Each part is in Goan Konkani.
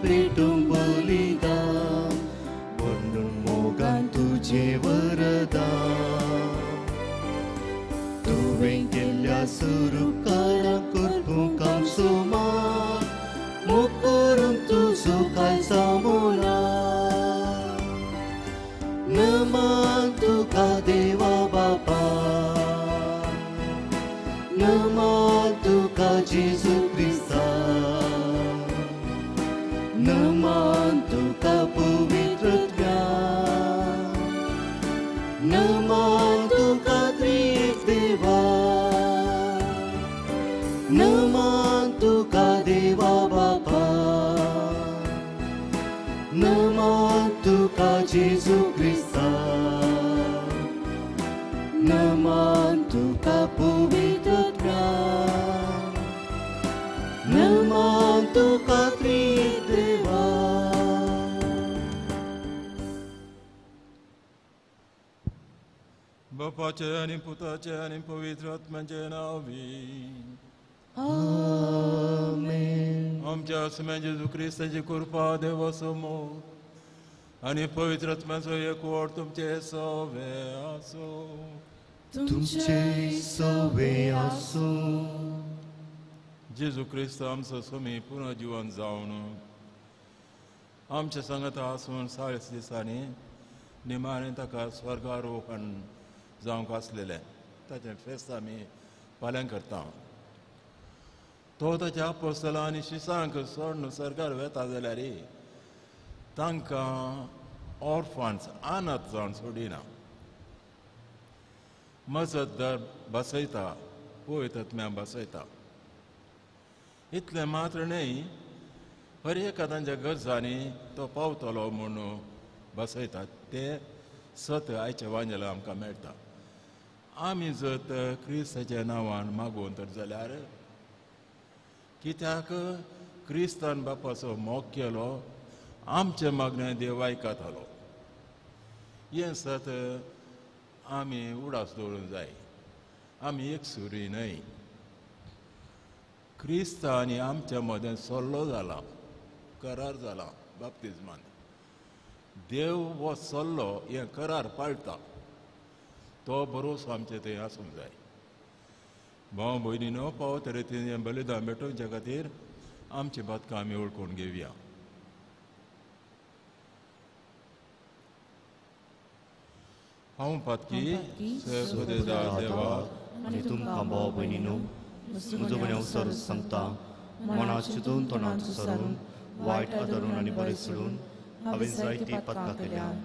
पेटूंक बलिदान म्हणून मोगान तुजें वरदान तुवें केल्ल्या सुरुकारां करपूंक हांव सुमार मोग करूंक तुजो काळजा मुळां नमन तुका देवा बापा नमन तुका जेजू क्रिस्ता नमन तुका पवित्र आत्म्या नमन तुका त्रिएक देवा नमन तुका देवा बापा नमन तुका जेजू क्रिस्ता नमन तुका पवित्र आत्म्या नमन तुका त्रिएक देवा. बापाचे आनी पुताचे आनी पवित्र आत्म्याचे नांवी आमेन. आमच्या आसम्या जेजू क्रिस्ताची कृपा देवाचो मोग आनी पवित्र आत्म्याचो एकवट तुमचे सवे आसूं. तुमचे सवे आसूं. जेजू क्रिस्त आमचो स्वामी पुनर्जिवन जावन आमच्या सांगाता आसून 40 दिसांनी निमाणें ताका स्वर्गारोहण जावंक आसलेलें ताचें फेस्त आमी पालन करता. तो ताच्या आपोस्तलां आनी शिसांक सोडून सरकार वेता जाल्यार तांकां ऑर्फन्स अनाथ जावन सोडिना, मजतदार बसयता, पवित्र आत्म्या बसयता. इतलें मात्र न्हय, हर एका तांच्या गरजांनी तो पावतलो म्हूण बसयता. तें सत आयच्या वांजेला आमकां मेळटा. आमी जर तर क्रिस्ताच्या नांवान मागून तर जाल्यार कित्याक क्रिस्तान बापाचो मोग केलो, आमचें मागणें देव आयकतालो. हें सत आमी उडास दवरूंक जाय. आमी एक सुरी न्हय, क्रिस्त आनी आमच्या मदें सल्लो जाला, करार जाला बाप्तिज्मान. देव हो सल्लो हें करार पाळटा, तो भरोसो आमचे थंय आसूंक जाय. भाव भयणीनो, पावो तरेन हें बलिदान भेटोवच्या खातीर आमची बातकां आमी वळखून घेवया. हांव पातकी देवा आनी तुमकां भाव भयणीनो म्हजो गुन्यांव सर सांगता, मनात चिंतून तोंडांत सरून वायट आदरून आनी बरें सोडून हांवें जायतीं पातकां केल्यांत.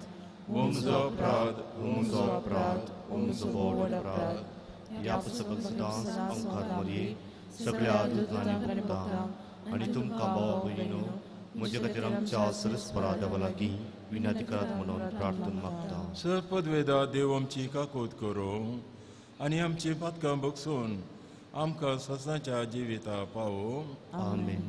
हो म्हजो अपराध, हो म्हजो अपराध, हो म्हजो व्हड अपराध. ह्या पुस्तकाक सदांच अंकार मरये सगळ्या दुतांनी भोगता आनी तुमकां भाव भयणीनो म्हजे खातीर आमच्या सरस्परा देवा लागीं विनंती करात म्हणून प्रार्थना मागता. सर्पद्वेदा देव आमची काकूत करूं आनी आमची पातकां बगसून आमकां सदांच्या जिविता पावो. आमेन.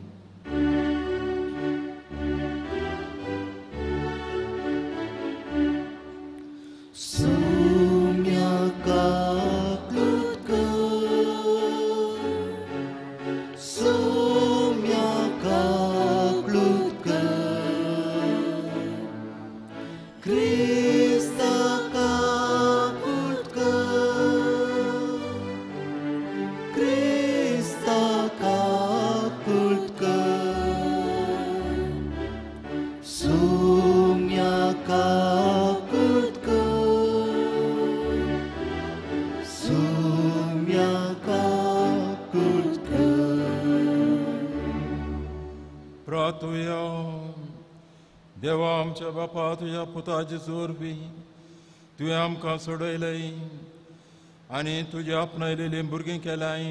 देवा आमच्या बापा, तुज्या पुताची जोरवी तुवें आमकां सोडयलय आनी तुज्या आपणायलेलीं भुरगीं केलाय,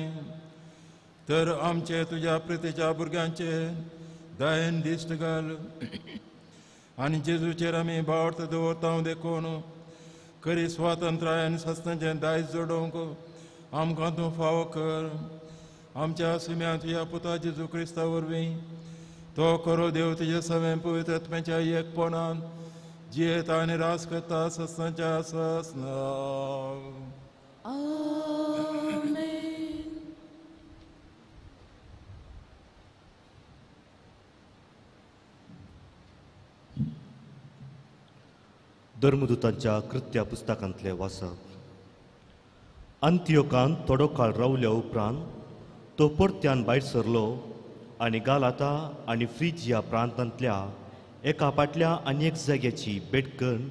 तर आमचे तुज्या प्रितीच्या भुरग्यांचे दयेन दिश्ट घाल आनी जेजूचेर आमी भावार्थ दवरता देखून खरी स्वातंत्र्य आनी सस्तांचें दायज जोडोवंक आमकां तूं फावो कर. आमच्या सुम्या तुज्या पुता जेजू क्रिस्ता वरवीं तो करो देव तुजे सवें पवित्र आत्म्याच्या एकपणान जियेता आनी रास करता सस्तांच्या सस्ना. धर्मदूतांच्या कृत्या पुस्तकांतले वाचप. अंत्योकान थोडो काळ रावल्या उपरांत तो परत्यान भायर सरलो आनी गालाता आनी फ्रिजिया प्रांतांतल्या एका फाटल्या आनी एक जाग्याची भेट करून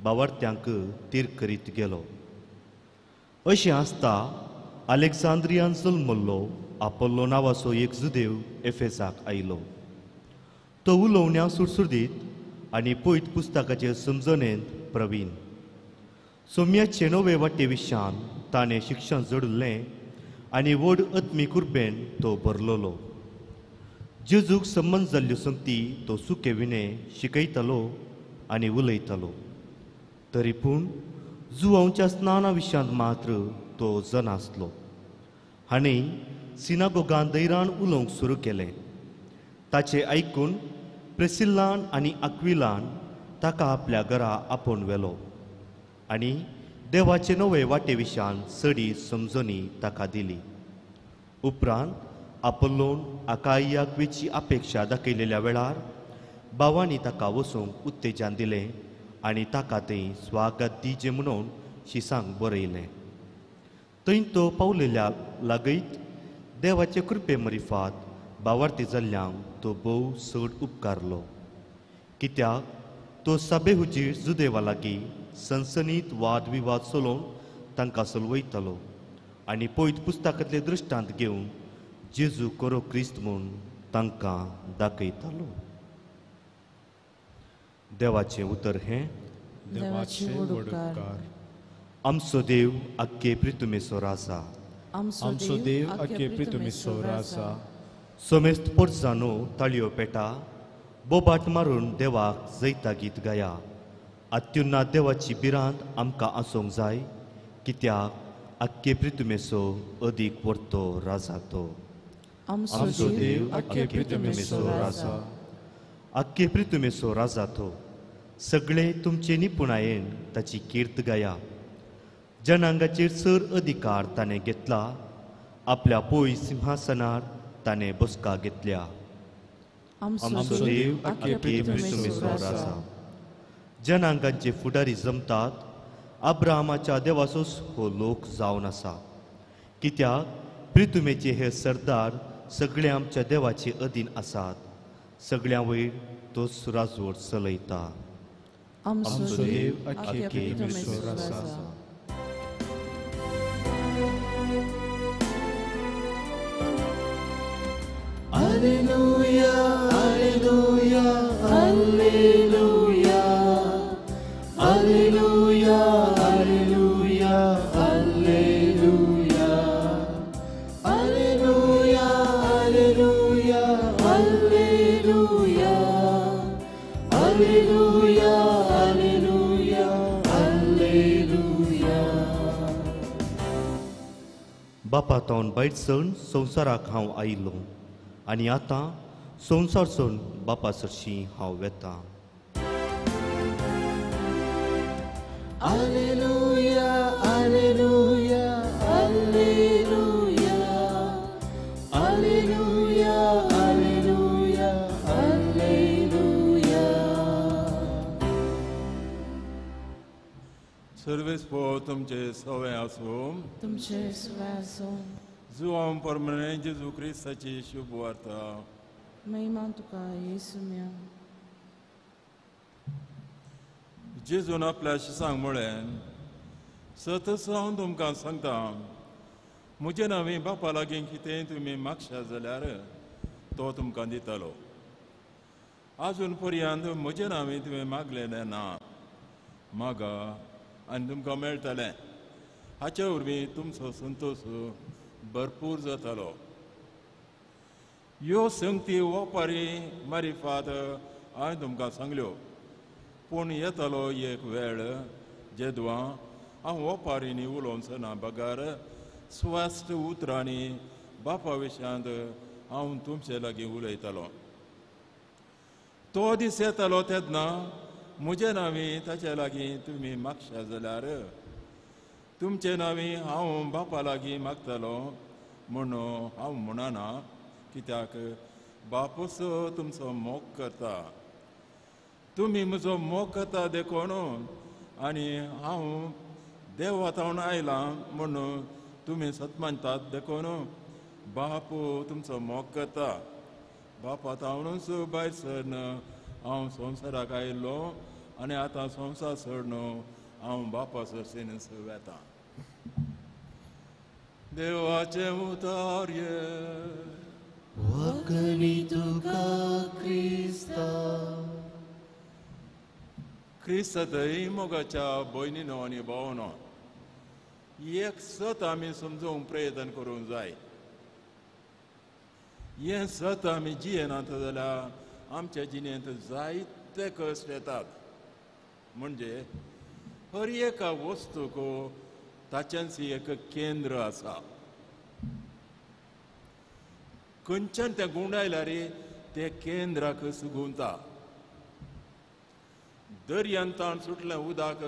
बावार्थ्यांक तीर करीत गेलो. अशें आसता अलेक्झांद्रियान जल्मल्लो आपोल्लो नांवाचो एक जुदेव एफेसाक आयलो. तो उलोवण्या सुरसुर्दीत आनी पयत पुस्तकाचे समजणेंत प्रवीण. सोम्याचे नवे वाटे विशयान ताणें शिक्षण जोडिल्लें आनी व्हड आत्मीक कृपेन तो भरलेलो. जेजूक संबंद जाल्ल्यो संगती तो सुके विणे शिकयतालो आनी उलयतालो. तरी पूण जुवांच्या स्नाना विशयांत मात्र तो जनासलो. हाणें सिनागोगान दैरान उलोवंक सुरू केलें. ताचें आयकून प्रेसिल्लान आनी आक्विलान ताका आपल्या घरा आपोवन व्हेलो आनी देवाचे नवे वाटे विशयान सडी समजणी ताका दिली. उपरांत आपोल्लोन आकाइयाक वेची अपेक्षा दाखयलेल्या वेळार भावांनी ताका वचूंक उत्तेजन दिलें आनी ताका थंय स्वागत दिजें म्हणून शिसांक बरयलें. थंय तो पावलेल्या लागयत देवाचे कृपे मरिफात बावार्थी जाल्ल्यांक तो भोव चड उपकारलो. कित्याक तो साबेहुजीर जुदेवा लागीं सनसनीत वादविवाद चलोवन तांकां सलवयतालो आनी पयत पुस्तकांतले दृश्टांत घेवन जेजू कोरो क्रिस्त म्हूण तांकां दाखयतालो. देवाचें उतर हें. देवाचे उपकार. आमचो देव आख्खे प्रितुमेचो राजा. आमचो देव आख्खे प्रितुमेचो राजा. समेस्त पोरसानो ताळयो पेटा बोबाट मारून देवाक जैता गीत गाया. अत्युन्नात देवाची भिरांत आमकां आसूंक जाय, कित्याक आख्खे प्रितुमेचो अदीक वर्तो राजा तो. आमचो देव आख्खे प्रितुमेचो राजा. आख्खे प्रितुमेचो राजा तो. सगळे तुमचे निपुणायेन ताची कीर्त गाया. जनांगाचेर चड अधिकार ताणें घेतला, आपल्या पयस सिंहासनार ताणें बसका घेतल्या. आमचो देव आख्खे प्रितुमेचो राजा. जनांगांचे फुडारी जमतात, अब्राहमाच्या देवाचोच हो लोक जावन आसा. कित्याक प्रितुमेचे हे सरदार सगळे आमच्या देवाचे अधीन आसात. सगळ्यां वयर तोच राजवट चलयता. आमचो देव आख्खे प्रितुमेचो राजा. Alleluia, Alleluia, Alleluia, Alleluia, Alleluia, Alleluia, Alleluia, Alleluia, Alleluia, Alleluia, Alleluia, Alleluia. बापा तावन भायर सण संवसाराक हांव आयलो आनी आतां संवसार सोडून बापा सरशीं हांव वेता. Alleluia, Alleluia, Alleluia, Alleluia, Alleluia, Alleluia. Service पो तुमचे सवे आसूं. तुमचे सवे आसूं. जुवां परमणे जेजू क्रिस्ताची शुभ वार्ता. महिमा तुका येसू म्या. जेजून आपल्या शिसांक म्हळें, सतच हांव तुमकां सांगता, म्हजे नांवी बापा लागीं कितें तुमी मागशात जाल्यार तो तुमकां दितलो. आजून पर्यंत म्हजे नांवी तुमी मागलेलें ना. मागा आनी तुमकां मेळटलें. हाचे वरवीं तुमचो संतोश भरपूर जातालो. ह्यो संगती ओपारी मारिफात हांवें तुमकां सांगल्यो, पूण येतालो एक वेळ जेदवां हांव ओपारींनी उलोवचो ना बगर स्वस्थ उतरांनी बापा विशयांत हांव तुमचे लागीं उलयतालो. तो दीस येतालो तेन्ना म्हजे नांवी ताचे लागीं तुमी मागशा जाल्यार तुमचे नांवी हांव बापा लागीं मागतालो म्हूण हांव म्हणना, कित्याक बापूच तुमचो मोग करता. तुमी म्हजो मोग करता देखून आनी हांव देवा तावन आयलां म्हणून तुमी सत मानतात. देखून बापू तुमचो मोग करता. बापा तावनूच भायर सरन हांव संवसाराक आयिल्लो आनी आतां संवसार सोडून हांव बापा सरसेनच वेता. देवाचें उतर वखणी तुका क्रिस्ता. क्रिस्तय मोगाच्या भयणीनो आनी भावनो, एक सत आमी समजूंक प्रयत्न करूंक जाय. हें सत आमी जियेनात जाल्यार आमच्या जिणेंत जायते कश्ट येतात. म्हणजे हर एका वस्तूक ताचेंच एक केंद्र आसा. खंयच्यान तें गुंडायल्यार तें केंद्राक गुंता. दर्यांत सुटलें उदक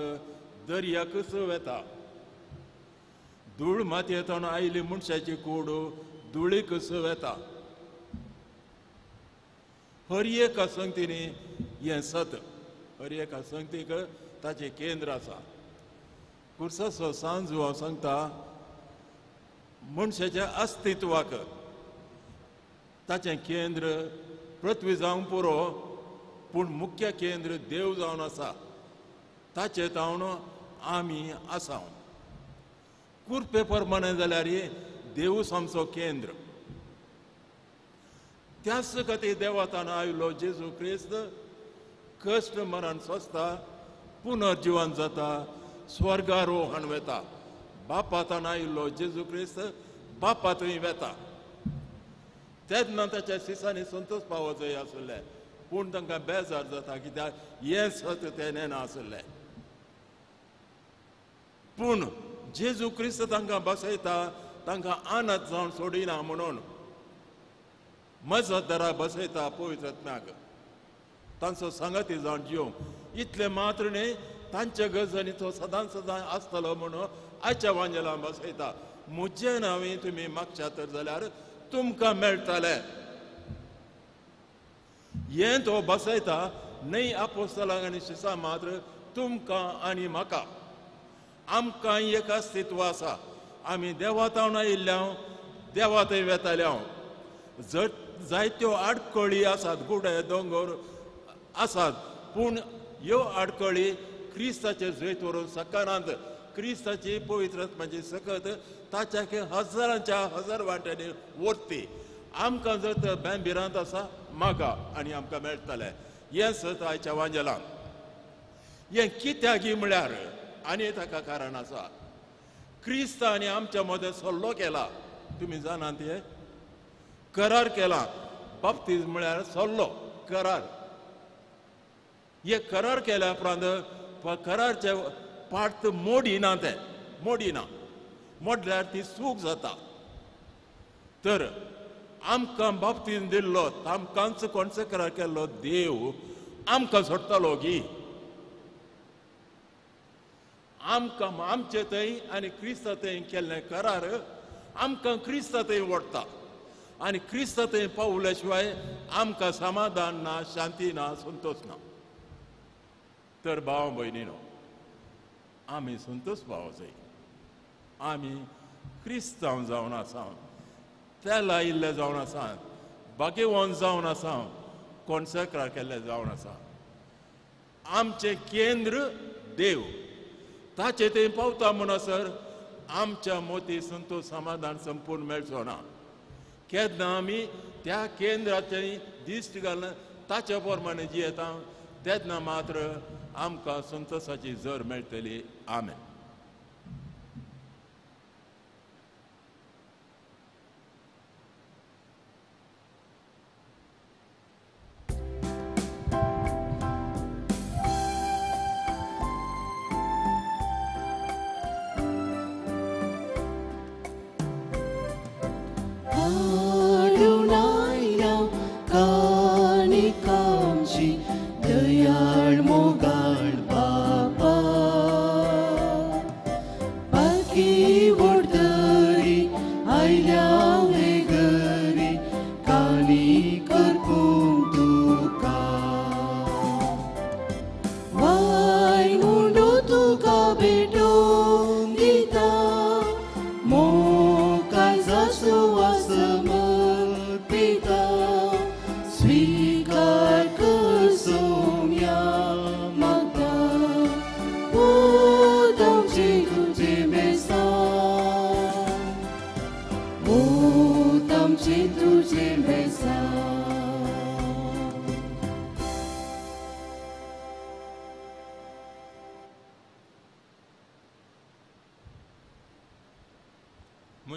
दर्याकच वेता. धूळ मातयेंतल्यान आयली मनशाची कूड धुळीकच वेता. हर एका संगतीनी हें सत, हर एका संगतीक ताचें केंद्र आसा. कुर्साचो सांजू हांव सांगता, मनशाच्या अस्तित्वाक ताचें केंद्र पृथ्वी जावंक पुरो, पूण मुख्य केंद्र देव जावन आसा. ताचें तावन आमी आसा. कुर्पे प्रमाणे जाल्यार देवूच आमचो केंद्र. त्याच खातीर देवातान आयलो जेजू क्रिस्त, कश्ट मरण सोंसता, पुनर्जिवन जाता, स्वर्गारोहण वेता. बापातान आयिल्लो जेजू क्रिस्त बापा थंय वेता. तेन्ना ताच्या सिसांनी संतोष पावो जाय आसले, पूण तांकां बेजार जाता कित्याक हें सत तें नेना आसलें. पूण जेजू क्रिस्त तांकां बसयता, तांकां आनंद जावन सोडिना म्हणून मजत दरा बसयता पवित्र आत्म्याक, तांचो सांगाती जावन जिवंक. इतलें मात्र न्ही, तांच्या गजांनी तो सदां सदां आसतलो म्हणून आयच्या वांजेलां बसयता. म्हजें नांव तुमी मागच्या तर जाल्यार तुमकां मेळटलें. हें तो बसयता न्हय आपोस्तलांक आनी शिसां मात्र, तुमकां आनी म्हाका. आमकां एक अस्तित्व आसा. आमी देवा तावन आयिल्ल्या, देवा थंय वेताल्या. जर जायत्यो आडखळी आसात, गुडे दोंगर आसात, पूण ह्यो आडखळी क्रिस्ताचेर जैत व्हरून सकनात. क्रिस्ताची पवित्र आत्म्याची सकत ताच्या हजारांच्या हजार वांट्यांनी वरती. आमकां जर तर बॅन भिरांत आसा, मागा आनी आमकां मेळटलें. हें सत आयच्या वांजेलान. हें कित्याक म्हळ्यार आनी ताका कारण आसा. क्रिस्त आनी आमच्या मदें सल्लो केला, तुमी जाणात, हें करार केला. बाप्तीज म्हळ्यार सल्लो, करार. हे करार केल्या उपरांत करारचे पार्ट मोडिना, तें मोडिना, मोडल्यार ती चूक जाता. तर आमकां बाप्तीज दिल्लो, आमकांच कोणसो करार केल्लो देव आमकां सोडटालो गी? आमकां आमचे थंय आनी क्रिस्ता थंय केल्लें करार आमकां क्रिस्ता थंय ओडटा आनी क्रिस्ता थंय पावल्या शिवाय आमकां समाधान ना, शांती ना, संतोष ना. तर भाव भयणीनो, आमी संतोष पावो जाय. आमी क्रिस्तांव जावन आसा, त्या लायिल्ले जावन आसा, भाग्यवंत जावन आसा, कोणसेक्रार केल्ले जावन आसा. आमचें केंद्र देव, ताचे थंय पावता म्हणसर आमच्या मोती संतोष समाधान संपूर्ण मेळचो ना. केन्ना आमी त्या केंद्राचे दिश्ट घालून ताच्या प्रमाणे जियेता तेन्ना मात्र आमकां संतोषाची जर मेळटली. आमेन. दयाळ मोगाळ बापा.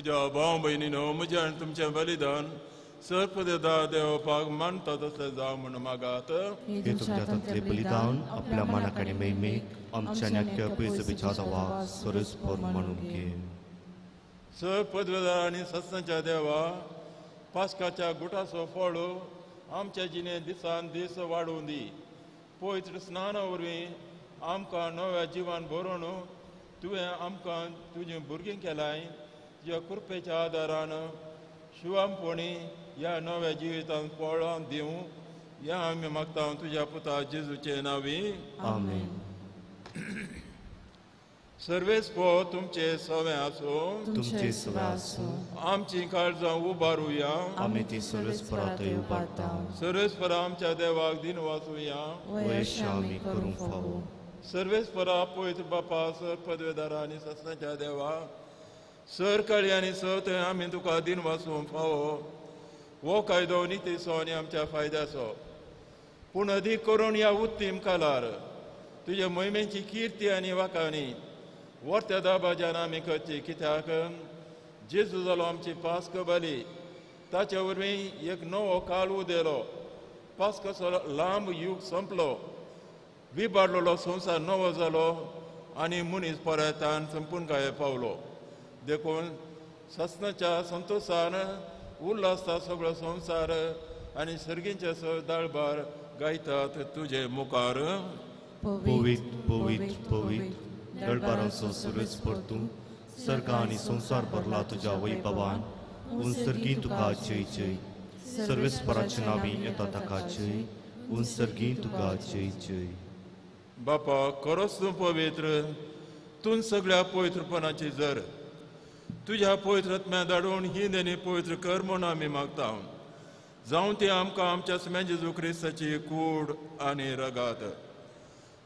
म्हज्या भाव भयणीनो, म्हजें आनी तुमचें बलिदान सर्पदेदा देवपाक मानता तसलें जावं म्हूण मागात. हे तुमच्या हातांतलें बलिदान आपल्या मनाक आनी महिमेक आमच्या आनी आख्ख्या पयसबीच्या देवाक सरस्पर मानून घे. सर पदवेदार आनी सत्संच्या देवा, पास्काच्या गुटाचो फळ आमच्या जिणे दिसान दीस वाडोवन दी. पवित्र स्नाना वरवीं आमकां नव्या जिवान भरोवन तुवें आमकां तुजें भुरगीं केलाय. तुज्या कृपेच्या आदारान शिवामपणी ह्या नव्या जिवितान फळां दिवं ह्या आमी मागता तुज्या पुता जेजूचे नांवी. आमेन. सर्वेस्पर तुमचे सवे आसूं. तुमचे सवे आसूं. आमची काळजां उबारुया. आमी ती सर्वेस्परा थंय उबारता. सर्वेस्परा आमच्या देवाक दिन वाचुया. वयश आमी करूंक फावो. सर्वेस्परा पवित्र बापा, सर पदवेदारा आनी सत्संच्या देवा, सर काळी आनी सर थंय आमी तुका दिन वाचूंक फावो. हो कायदो नितीचो आनी आमच्या फायद्याचो, पूण अदीक करून ह्या उत्तीम कालार तुज्या मोहिमेची किर्ती आनी वाखाणी वर्त्या दाबाज्यान आमी करची. कित्याक जेजू जालो आमची पास्क बली, ताचे वरवीं एक नवो काल उदेलो. पास्काचो लांब युग सोंपलो, विबाडलेलो संवसार नवो जालो आनी मनीस परतान संपूर्ण पावलो. देखून ससनाच्या संतोशान उल्हासता सगळो संवसार आनी सर्गींचे दळबार गायतात तुजे मुखार. पवित्र पवित्र पवित्र दळबारांचो सुरज परतूं सर्ग आनी संवसार भरला तुज्या वैभवान. उन सर्गी तुका जय जय. सर्वेस्पराचे नांवी येता ताका जय. उन सर्गी तुका जय जय. बापा, खरोच तूं पवित्र, तूं सगळ्या पवित्रपणाची जर. तुज्या पवित्र आत्म्या धाडून ही देणी पवित्र कर म्हूण आमी मागता. जावं ती आमकां आमच्या सुम्या जेजू क्रिस्ताची कूड आनी रगात.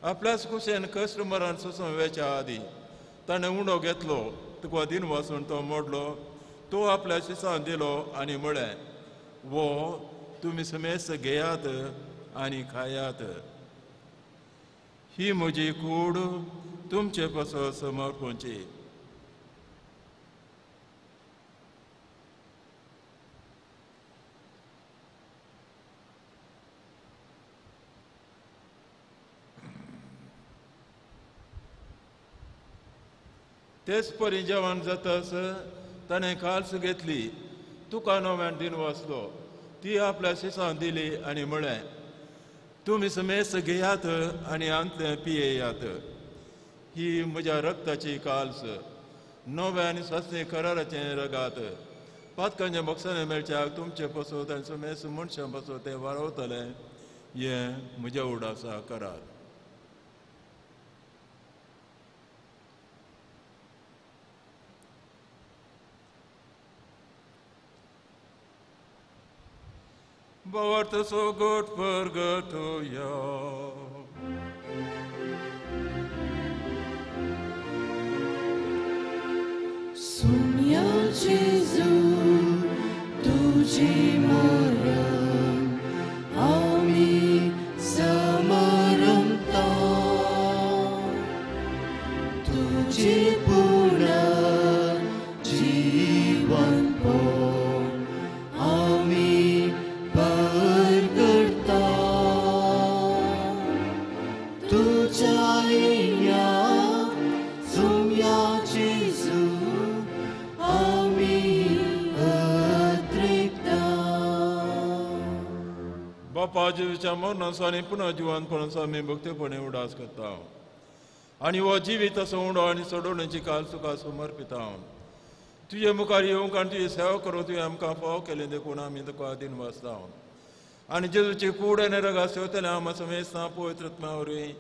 आपल्याच कुशेन कश्ट मरण सोसून वेच्या आदी ताणें उंडो घेतलो, तुका दिन वाचून तो मोडलो, तो आपल्या शिसान दिलो आनी म्हळें, वो तुमी समेस्त घेयात आनी खायात. ही म्हजी कूड तुमचे पासत समर्पणची. तेच परी जेवण जातास ताणें काल्स घेतली, तुका नव्यान दिन वाचलो, ती आपल्या शिसान दिली आनी म्हळें, तुमी समेस्त घेयात आनी आंतलें पियेयात. ही म्हज्या रक्ताची काल्स, नव्या आनी सासणी कराराचें रगात. पातकांच्या बक्षाने मेळच्याक तुमचे पासत आनी समेस्त मनशां पासत तें वारवतलें. हें म्हज्या उडासा करात. Bart so good purgatorio. Sumia Gesù, tuji maram, ami samaramta. Tuji puna jivan pon, ami परगडता. तुझ्या येण्या सुम्या जेजू आमी अद्रिकता. बापा, जेजूच्या मरणाचो आनी पुनः जिवनपणाचो आमी भक्तीपणे उडास करता आनी हो जिवीत असो उंडो आनी सोडोवण्याची काल तुका समर्पिता. तुजे मुखार येवंक आनी तुजी सेवा करूंक तुवें आमकां फावो केलें देखून आमी तुका दिन वाचता. आनी जेजूची कूड आनी रगात सेवतले आमकां समेस्तां पवित्र आत्म्या वरवीं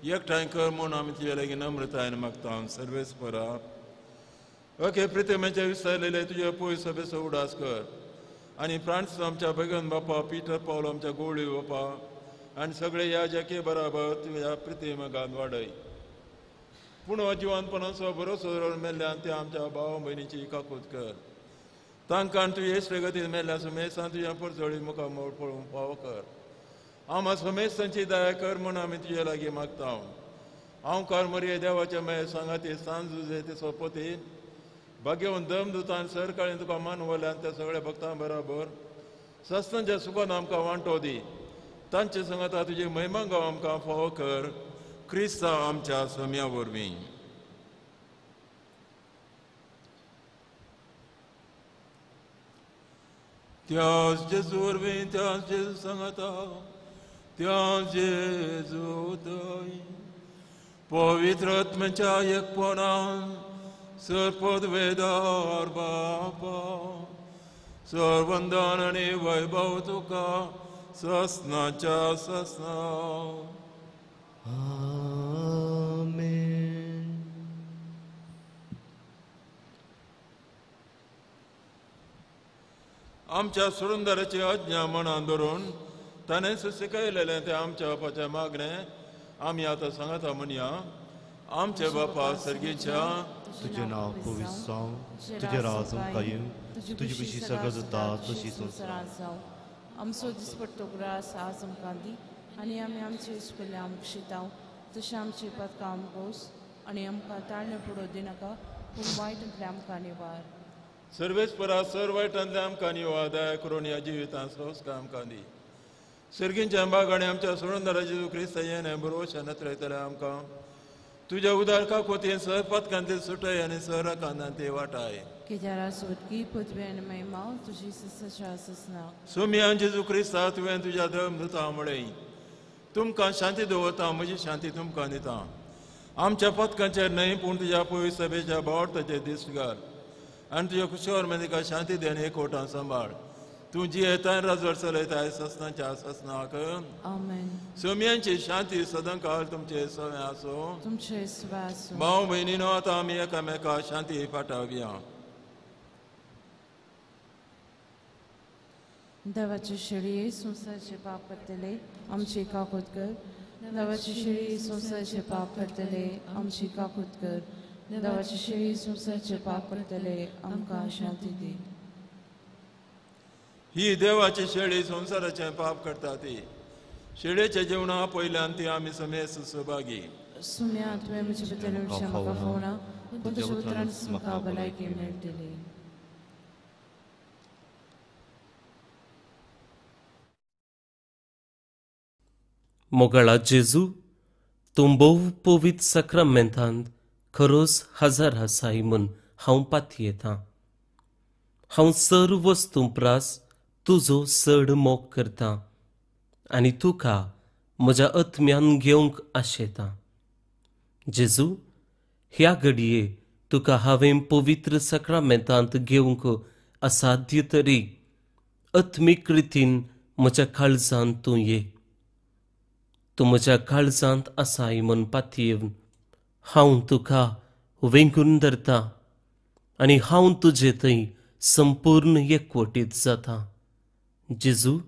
एकठांय कर म्हूण आमी तुजे लागीं नम्रतायेन मागता. सर्वेस्परा, ओके प्रितमेचे विसरलेले तुजे पयस सभेचो उडास कर आनी फ्रांसीस आमच्या बेगन बापा, पिटर पावल आमच्या गोळी बापा आनी सगळे ह्या जाके बराबर तुज्या प्रितेमगान वाडय. पूण हो जिवनपणाचो भरोसो दवरून मेल्ल्यान ते आमच्या भाव भयणीची काकूत कर. तांकां तुवें येसरे गतीन मेल्ल्या समेस्तान तुज्या परजळी मुखार मोड पळोवंक फावो कर. आमकां समेस्तांची दया कर म्हूण आमी तुजे लागीं मागता. हांव कार मरिये देवाच्या मेळ सांगाती सांज जुजे ते सोपतीन भाग्यवंत दम दुतान सरकाळीन तुका मान वल्यान त्या सगळ्या भक्तां बराबर सस्नाच्या सुखान आमकां वांटो दी. तांचे संगता तुजी महिमा गांव आमकां फावो कर, क्रिस्ता आमच्या सम्या वरवीं. त्याच जेजू वरवीं, त्याच जेजू सांगता, त्याच जेजू दय पवित्र आत्म्याच्या एकपणान सर्पदवेदार बापा सर्वंदन आनी वैभव तुका ससनाच्या ससना. आमेन. आमच्या सुरुंदराची आज्ञा मनान धरून ताणें शिकयलेलें तें आमच्या बापाचें मागणें आमी आतां सांगता म्हणया. आमचे बापा सर्गीच्या, तुजें नांव पवित्र जावं, तुजें राज आमकां येवं, तुजी खुशी सगळं जाता तशी संवसारांत जावं. आमचो दिसपट्टो ग्रास आज आमकां दी आनी आमी आमचे इस्कुले आमकां शिताव तशें आमची पदकां आमकां वस आनी आमकां ताळणे पुडो दिनाका पूण वायटांतलें आमकां निवार. सर्वेस्परा सर वायटांतलें आमकां निवार, दया करून ह्या जिवितांत संस्कार आमकां दी. सर्गींच्या बागांनी आमच्या सोडूनदारा जेजू क्रिस्ता येणे बरोवशा नत्रयतले आमकां तुज्या उदार काकोतीन सर पदकांत सुटय आनी सर कांदांत ते वाटाय. सोमियान जेजू क्रिस्ता तुवें तुज्या धर्म दिता म्हळें, तुमकां शांती दवरता, म्हजी शांती तुमकां दिता. आमच्या पदकांचेर न्हय पूण तुज्या पवित्र सभेच्या बावडताचेर दिश्ट घाल आनी तुज्या कुशीवर मागीर शांती दी आनी एकवटान सांबाळ. तूं जी येता राजवट चलयताय ससनाच्या ससनाक. सोम्यांची शांती सदांकाळ तुमचे सवे आसूं. भाव भयणीनो, आतां आमी एकामेका शांती पाठावया. देवाची शेळी संवसाराचे पाप करतले आमची काकूत कर. देवाची शेळी संवसाराचे पाप करतले आमची काकूत कर. देवाची शेळी संवसाराचे पाप करतले आमकां शांती दी. ही देवाची शेळी संवसाराचें पाप करता ती शेळेच्या जेवणा पयल्यान ती आमी समेस्त सहभागी. सुम्या तुवें म्हजे भितर म्हाका फावना पूण तुज्या उतरान म्हाका भलायकी मेळटली. मोगाळा जेजू, तूं भोव पवित्र साक्रामेंतांत खरोच हजार आसाय म्हूण हांव पातयेतां. हांव सर्व वस्तूं प्रास तुजो चड मोग करता आनी तुका म्हज्या आत्म्यान घेवंक आशेतां. जेजू, ह्या घडये तुका हांवें पवित्र साक्रामेंतांत घेवंक असाध्य तरी आत्मीक रितीन म्हज्या काळजांत तूं ये. तूं म्हज्या काळजांत आसाय म्हूण पातयेवन हांव तुका वेंगून धरता आनी हांव तुजे थंय संपूर्ण एकवटीत जाता. जेजू,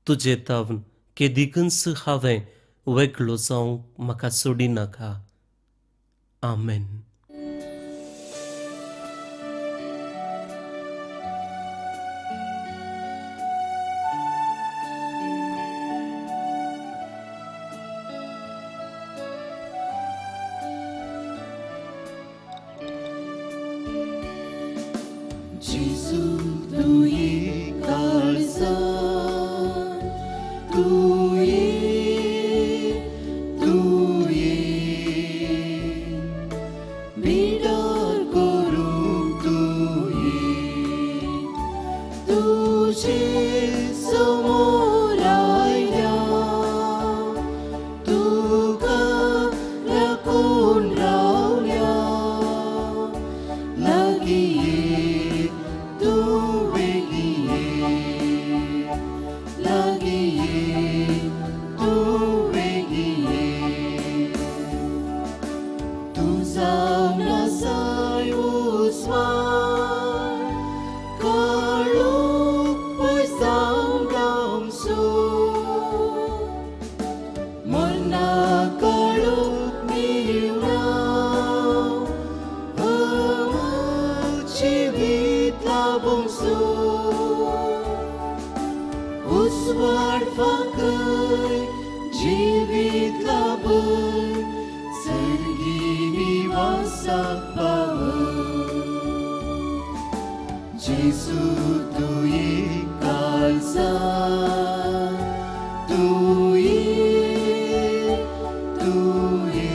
तुजे तावन केदिकूच हांवें वेगळो जावंक म्हाका सोडिनाका. आमेन. जीवित लाभय, सर्गी निवासाक पावय. जेजू तुये काळजा तुये तुये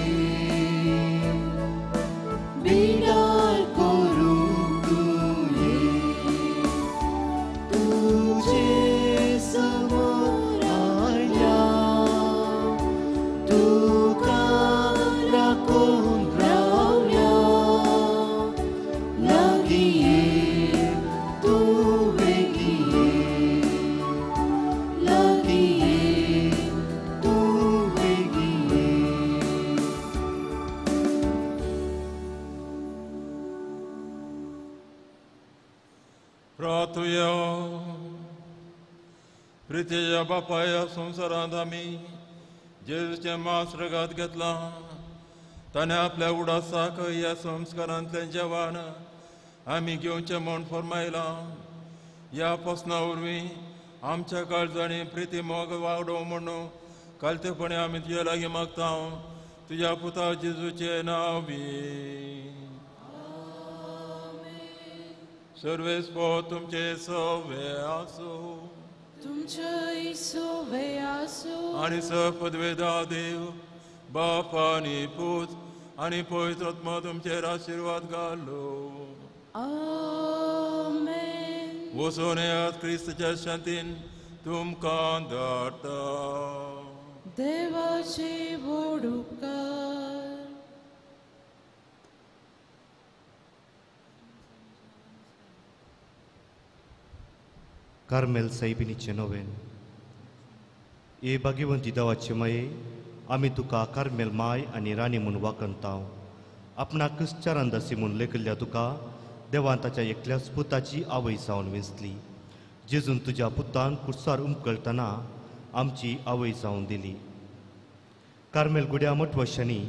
बिडार करूं तुये तुजे समोर आयल्या तुका राखून रावल्या लागीं ये तूं वेगीं ये लागीं ये तूं वेगीं ये. प्रार्थुया. प्रितीच्या बापाय संवसारांत आमी जेजूचें मांस रगात घेतलां. ताणें आपल्या उडासाक ह्या संस्कारांतलें जेवण आमी घेवचें म्हूण फर्मायलां. ह्या पसना वरवीं आमच्या काळजांनी प्रिती मोग वाडोवं म्हणून कालतेपणी आमी तुज्या लागीं मागता तुज्या पुता जेजूचें नांव बी. सर्वेस्पो तुमचे सवे आसूं तुमचे सोवे आसूं. आनी सपदवेदा देव बाप आनी पूत आनी पवित्र आत्मा तुमचेर आशिर्वाद घालो. आमेन. वचून येयात क्रिस्ताच्या शांतीन तुमकां धाडटा. देवाचे व्हड उपकार. कार्मेल सायबिणीचें नोवेन. हे भाग्यवंती देवाचे माये, आमी तुका कार्मेल माय आनी राणी म्हूण वाखणताव. आपणाकच चारांदासी म्हूण लेखिल्ल्या तुका देवान ताच्या एकल्याच पुताची आवय जावन वेंचली. जेजून तुज्या पुतान कुर्सार उमकळटना आमची आवय जावन दिली. कार्मेल गुड्या मठवशांनी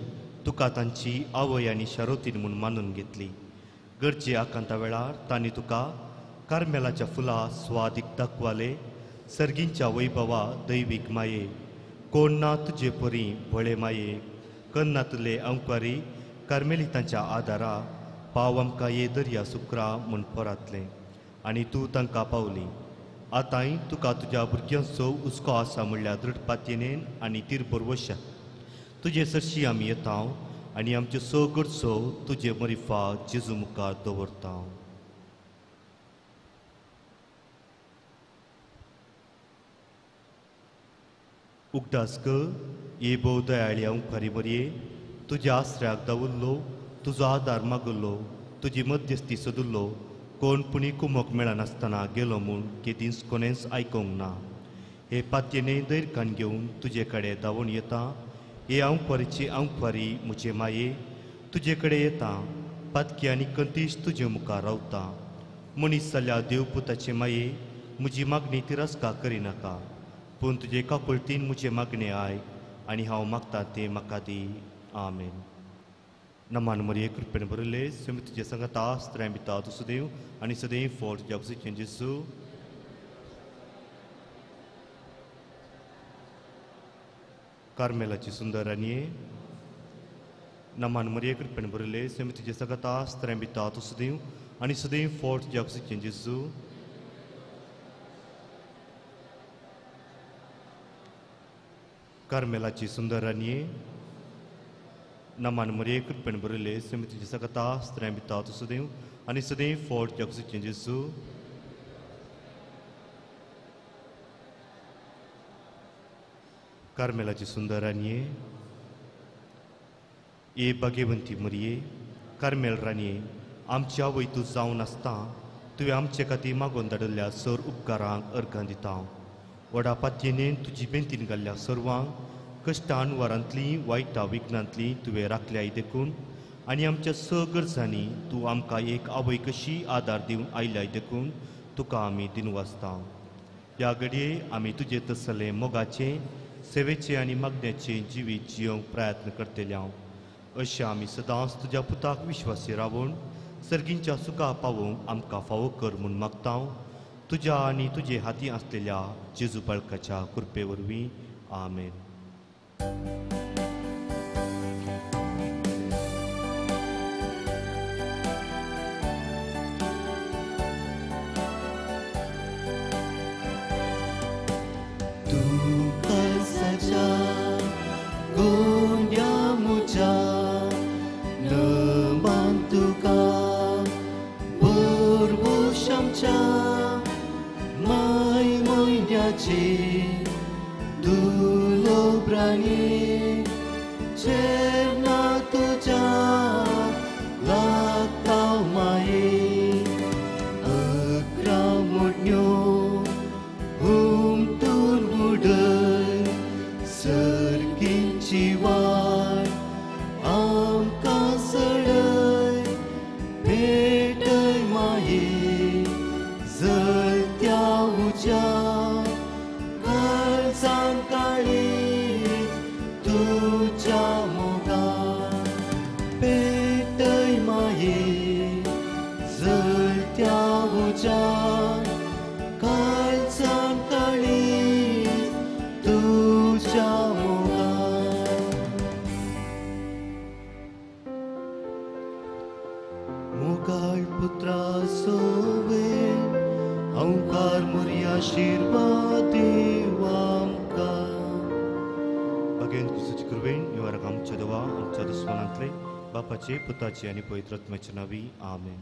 तुका तांची आवय आनी शारोतीन म्हूण मानून घेतली. गरजे आकांता वेळार तांणी तुका कार्मेलाच्या फुलां स्वादीक दाखवाले. सर्गींच्या वैभवा दैवीक माये, कोण ना तुजे परी भोळे माये, कन्नातले अंकवारी कार्मेलितांच्या आदारा पाव आमकां ये दर्या सुक्रा म्हूण परातलें आनी तूं तांकां पावली. आतांय तुका तुज्या भुरग्यांचो हुस्को आसा म्हणल्यार दृढ पातयेन आनी तीर बरवशा तुजे सरशी आमी येता आनी आमच्यो स गरजो तुजे मरिफा जेजू मुखार दवरता. उगडास कर ये भोव दयाळी अंखारी मरये, तुज्या आसऱ्याक दावुल्लो, तुजो आदार मागुल्लो, तुजी मध्यस्थी सोदुल्लो, कोण पुणी कुमोक मेळनासतना गेलो म्हूण केदींच कोणेंच आयकोंक ना. हे पातयेने दैरकान घेवन तुजे कडेन धांवून येता. हे अंकवारीची अंकवारी म्हजे माये, तुजे कडेन येता. पातकी आनी कंतीश तुजे मुखार रावता. मनीस जाल्या देवपुताचे माये, म्हजी मागणी तिरस्कार करिनाका, पूण तुजे काकुळतीन म्हजें मागणें आयक आनी हांव मागता तें म्हाका दी. आमेन. नमान मरिये, कृपेन भरिल्ले, स्वामी तुजे सांगाता स्त्र्यां भिता तूं सदैव आनी सदैव फोट तुज्या कुशीचें जेजू. कार्मेलाची सुंदर राणये, नमान मरिये, कृपेन भरिल्ले, स्वामी तुजे सांगाता स्त्र्यां भिता तूं सदैव आनी सदैव फोट तुज्या कुशीचें जेजू. कार्मेलाची सुंदर राणये, नमान मरिये, कृपेन भरिल्ले, स्वामी तुजे सांगाता स्त्र्यां भिता तूं सदैव आनी सदैव फोट तुज्या कुशीचें जेजू. कार्मेलाची सुंदर राणये, ए भाग्यवंती मरिये, कार्मेल राणये, आमची आवय तूं जावन आसता तुवें आमचे खातीर मागोवन धाडिल्ल्या सर उपकारांक अर्घां दिता. व्हडा पातयेन तुजी बेंतीन घाल्ल्या सर्वांक कश्टान वारांतली वायटा विघ्नांतली तुवें राखल्याय देखून आनी आमच्या स गरजांनी तूं आमकां एक आवय कशी आदार दिवन आयल्याय देखून तुका आमी दिनवासता. ह्या घडये आमी तुजे तसले मोगाचें, सेवेचें आनी मागण्याचें जिवीत जियोवंक प्रयत्न करतले हांव. अशें आमी सदांच तुज्या पुताक विश्वासी रावून सर्गींच्या सुखा पावोवंक आमकां फावो कर म्हूण मागता तुज्या आनी तुजे हाती आसलेल्या जेजू बाळकाच्या कृपे वरवीं. आमेन. तूं काळजाच्या गोंड्या म्हज्या नमान तुका भरवश आमच्या माय म्हयन्याचे दुलोब्रांनी चेरना तुज्या लागता माये अकरा मोडण्यो हुमटून उडय सर्गींची वाट आमकां सडय भेटय माये जळत्या उज्या काळजान काळीज तुज्या मोगान पेटय माये जळत्या उज्या काळजान काळीज तुज्या मोगान. मोगाळ पुत्रा सोवे अंकार मोरी आशिर्वाद देव आमकां. भगेन क्रिस्ताची कृपेन निवारक आमच्या देवा आमच्या दुस्मानांतले बापाचे पुताचे आनी पवित्र आत्म्याच्या नांवी आमेन.